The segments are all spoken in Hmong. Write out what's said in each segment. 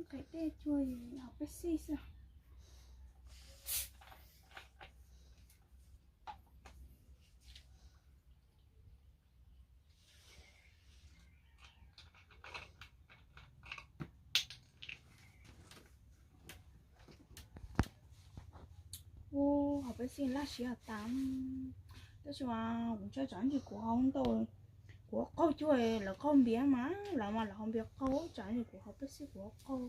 Qhov dej cuag haus Pepsi xwb. Ua, haus Pepsi laj siab tas. Tab sis mas kuv ntshai tsam ntsis kuv haus ntau, kuv haus qaug cuag lawv qaug npias mas, lawv mas lawv haus npias qaug, tsam ntsis kuv haus Pepsi kuv haus qaug.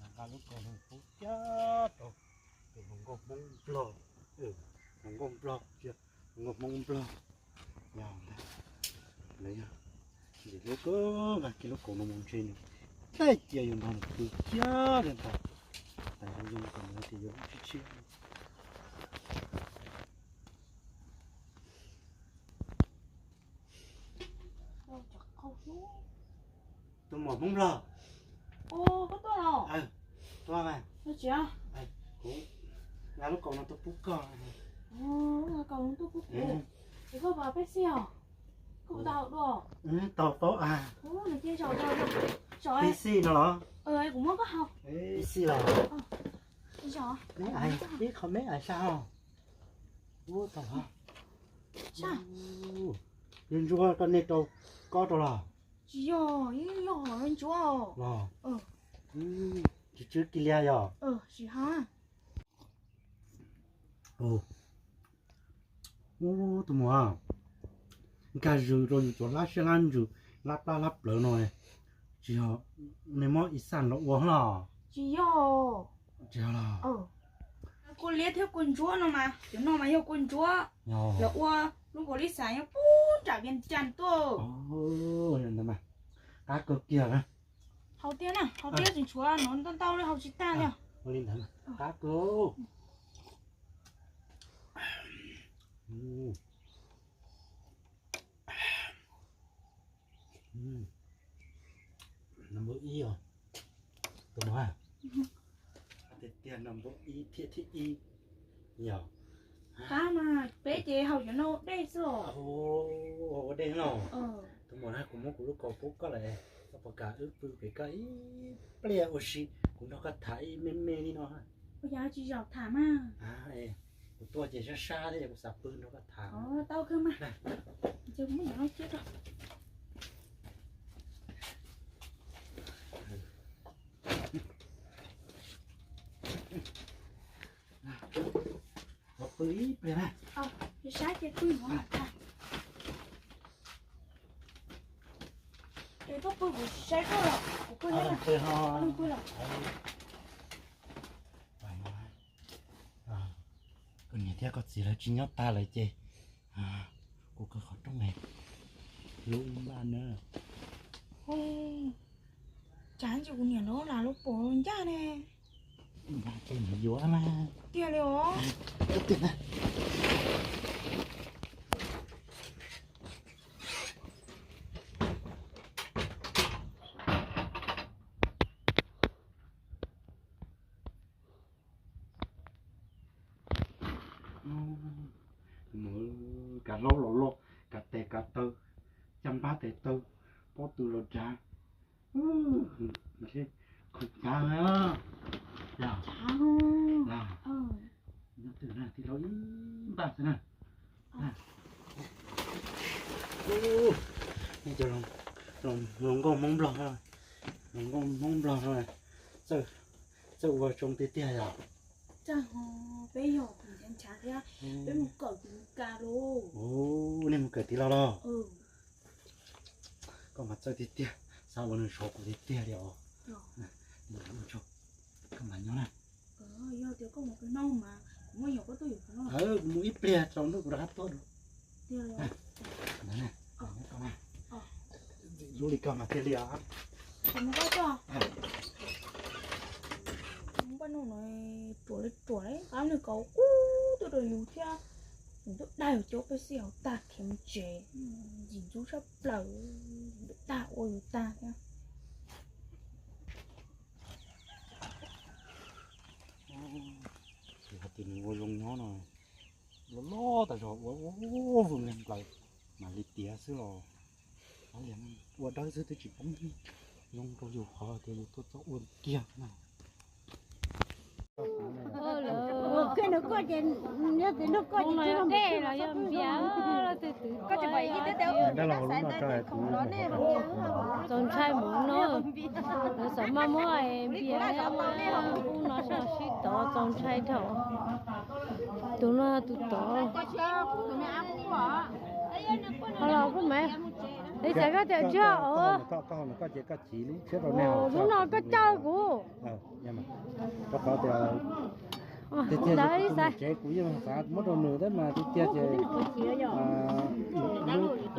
Nqa lub kaus no pub kiag rau tus hluas nkauj Hmoob Nplog, hluas nkauj Nplog, hluas nkauj Hmoob Nplog. Yog ntag, lawv yog ntxim hlub kawg nqa kiag lub kaus no mus ntshe nws thaij cia yus nrog nws pw kiag li ntag. Tas zoo zoo kom nws tias yuav lub tshiab tshiab. Tus muam Hmoob Nplog. Ua, koj tuaj los? Tuaj mas. Kuv nqa lub kaus no tuaj pub koj. Kaus no tuaj pub kuv. Es koj puas haus Pepsi os? Koj puas tau haus dua? Tau tau a. Ua, nws cia zaum zaum zaum. Pepsi no los? Kuv muab koj haus. Pepsi los? Ib qho me ais saj os. Ua tau los? Saj. Ntsuab koj nej rau, kob rau los? Tsis yog, yog ntsuab los. Tsis tsw kiag li yog? Tsis ha. Ub, tus muam, nkag zws rau yus cov hlab siab hlab ntsws, hlab plab hlab plawv no, tsis yog nej muab ib xaj los ua los? Tsis yog. Tsis yog los? Kua liab thiab kua ntsuab no mas, cov no mas yog kua ntsuab. Lawv ua lub nkaus li xav nyob puag nram Vias Cas tuaj. Qab kawg kiag na. Haus tiag na, haus tiag tseem tshuav no ntau ntau li haus tsis tag li. Ua li ntawd qab kawg. Number ib os. Tus no tiag tiag number ib thiab thib ib. Yog. Qab mas peb ces haus cov no ua dej xwb os. Ua dej no. Tus muam na, kuv muab kuv lub kaus pub koj lawm, koj puas kam wb pw pem koj ib pliag ua si, kuv nrog koj tham ib me me li no. Ua cas tsis zaum tham mas? Kuv tuaj ces sab sab thiab kuv xav pw nrog koj tham. Tau kawg mas. Ces kuv muab cov no cia rau. Los pw ib pliag na. Saib ces pw no tham. Es koj pw kuv saib koj los kuv pw na. Pw los. Koj niam thiab koj txiv lawv tsis nyob tag lawm ces kuv kaw qhov rooj lub npaj na. Tsam ntsis kuv niam lawv lam lub pom ncaj ne. Npaj ces nws yuav mas. Tiag li os. Tiag na. Mus kav hlaub los loj, kav tes kav taw, caj npab tes taw, pob tw los dav. Qhov chaw yog, nyob twg na, tij laug ib npaj xwb na. Nej cov hluas nkauj Hmoob Nplog, hluas nkauj Hmoob Nplog no, txawj ua zoo tiag tiag yog. Peb yog nchav nchav thiab, peb mus kawm tus Meskas los. Nej mus kawm tis los los? Koj mas txawj tiag tiag, xav ua nws zov kuv tiag tiag li os. Koj mas nyob na. Yog tias koj mus pem no mas kuv muaj nyuam koj tuaj yuav kuv no. Kuv mus ib pliag tsaus ntuj kuv rov qab tuaj dua. Lub li koj mas thiaj li os. Kuv mus koj tso. Mus paj no no, ruam li ruam li qab nws kaus kub tuaj rau yus thiab. Nws twb dag yus cov pej xeem hauv tag khiav mus tsev, ntxim ntxub tshaj plaws, dag ua yus tag thiab. Hais tias nws ua zoo nyob no, loj loj tas zog ua ua vwm li nplaws, mam li tiav xwb los ua dawb xwb twb tsis poob. Zoo rau yus qhov tias yus tuaj txog ua kiag na. Hoob no dej los yog npias los twb twb tuaj. Txaus ntshai mus no, lawv xav maj muab npias ub no sib tov txaus ntshai dhau. Tus no tus tod. Ho los kuj me, ib xav koj tias tsis os. Lub no koj caw kuv. Rau qhov tias tiag tiag tus niam tsev kuv yeej xav muab rau nws thiab mas tiag tiag ces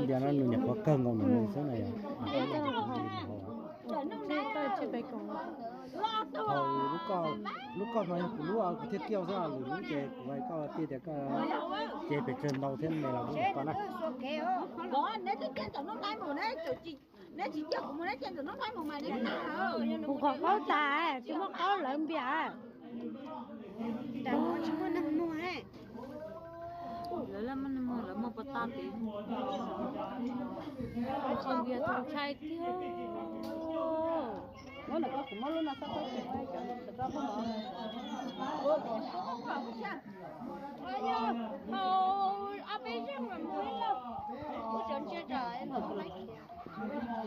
ntias no nws nyuam qhuav kawg nkaus nws xwb na yom. Lub koj no yog kuv lub, kuv thiaj kiaj xwb, lwm lub ces kuv hais koj tiag tias koj ces pes tsawg ntau thiab me los kuv koj na. Kuv qhov qaub tas, tsis muaj qaub lawv npias. Lawv muaj neeg muag, lawv muaj pos tas tes. Tsis npias txaus ntshai tiag.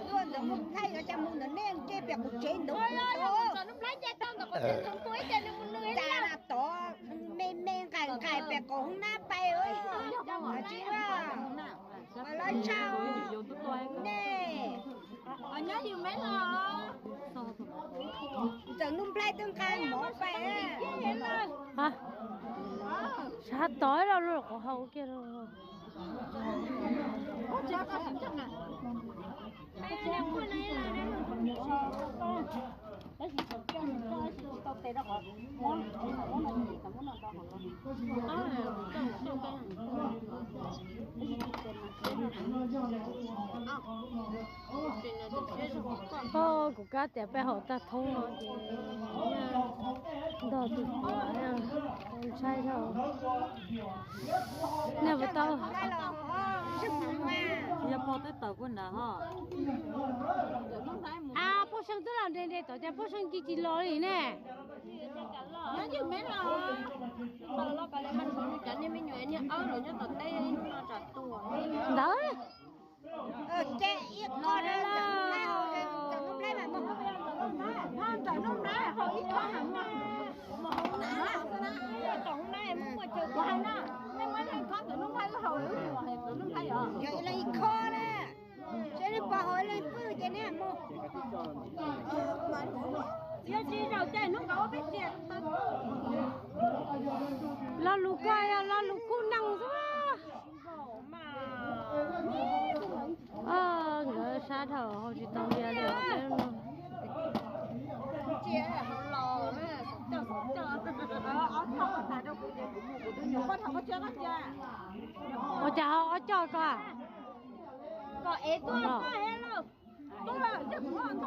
Tuaj ntawm Mus Nplhaib yuav cas mus ntawm nej nce pem qaum tsev ntawd. Cas tod me me nqaim nqaim pem qaum hoob nab pais. Tsis mas lawv tshaj nej. Ntawm Mus Nplhaib twb nqa mov pais. Sab tod los lub qhov hau kiag. Kuv kab tias peb haus tag thoob no ces ntog tus ntshai dhau. Nej puas tau? Yog pog twb tawm kuj nrad ho. A, Paj Seej twb los nres nres tom cas Paj Seej cia tsis los li ne. Ntawd. Yog ib leeg ib khob na, seb nej puas haus ib leeg pwj ces nej mus. Yog tsis zaum ces hnub nkaus peb tias. Lo lus koj yog lo lus kuj neeg xwb. Nkawd sab dhau haus tsis tau npias li. Ua cas ho ob coj koj?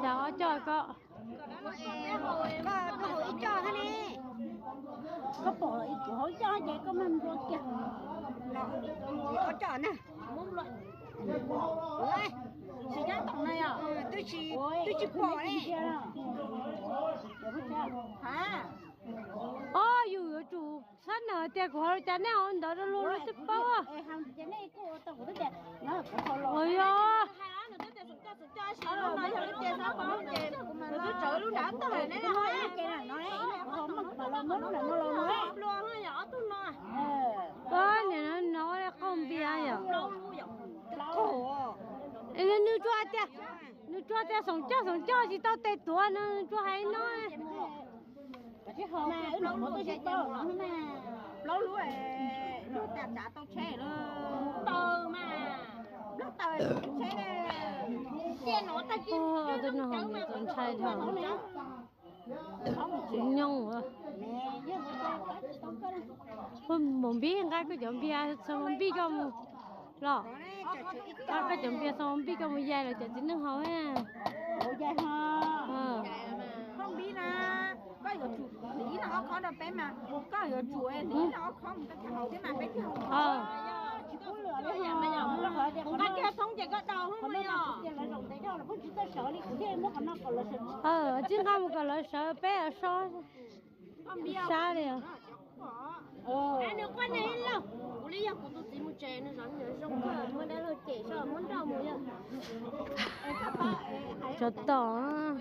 Cas ob coj koj? Koj tuaj haus ib coj thiab ne. Koj pom ib tug haus ib coj ces koj mam nplua kiag. Ob coj na. Twb tsis pom li. Os, yus yuav tsum xab nam tias kuv haus li cas nej haus ntawd rau luag luag twb paub. Ua yog. Nim no no qaug npias yom. Nws tsuas tias, nws tsuas tias xoom coj xoom coj tsis tau tes tuav no, nws tsuas hais no. Plaub lub, plaub lub tau tsheb lawm. Plaub taw tsheb. Tej no txaus ntshai dhau. Tsis nyoog. Mus npib nqa koj cov npias, txog mus npij koj mus los. Nqa koj cov npias txog mus npij koj mus yaig los cov txiv neej haus. Koj yuav tsum hliv no ob khob rau peb mas, koj yuav tsum hliv no ob khob mus koj thiaj haus thiab mas peb thiaj haus. Nqa kiag thoob ces koj daus. Tsis nqa mus kom lawv sawv peb so. Sab li. Nws quaj neeg ib leeg. Kuv li yog kuv tus txiv mus tsev nws zov nws zoo kawg, muab dab laug cem so muab nrauj mus yog. Tsov tom.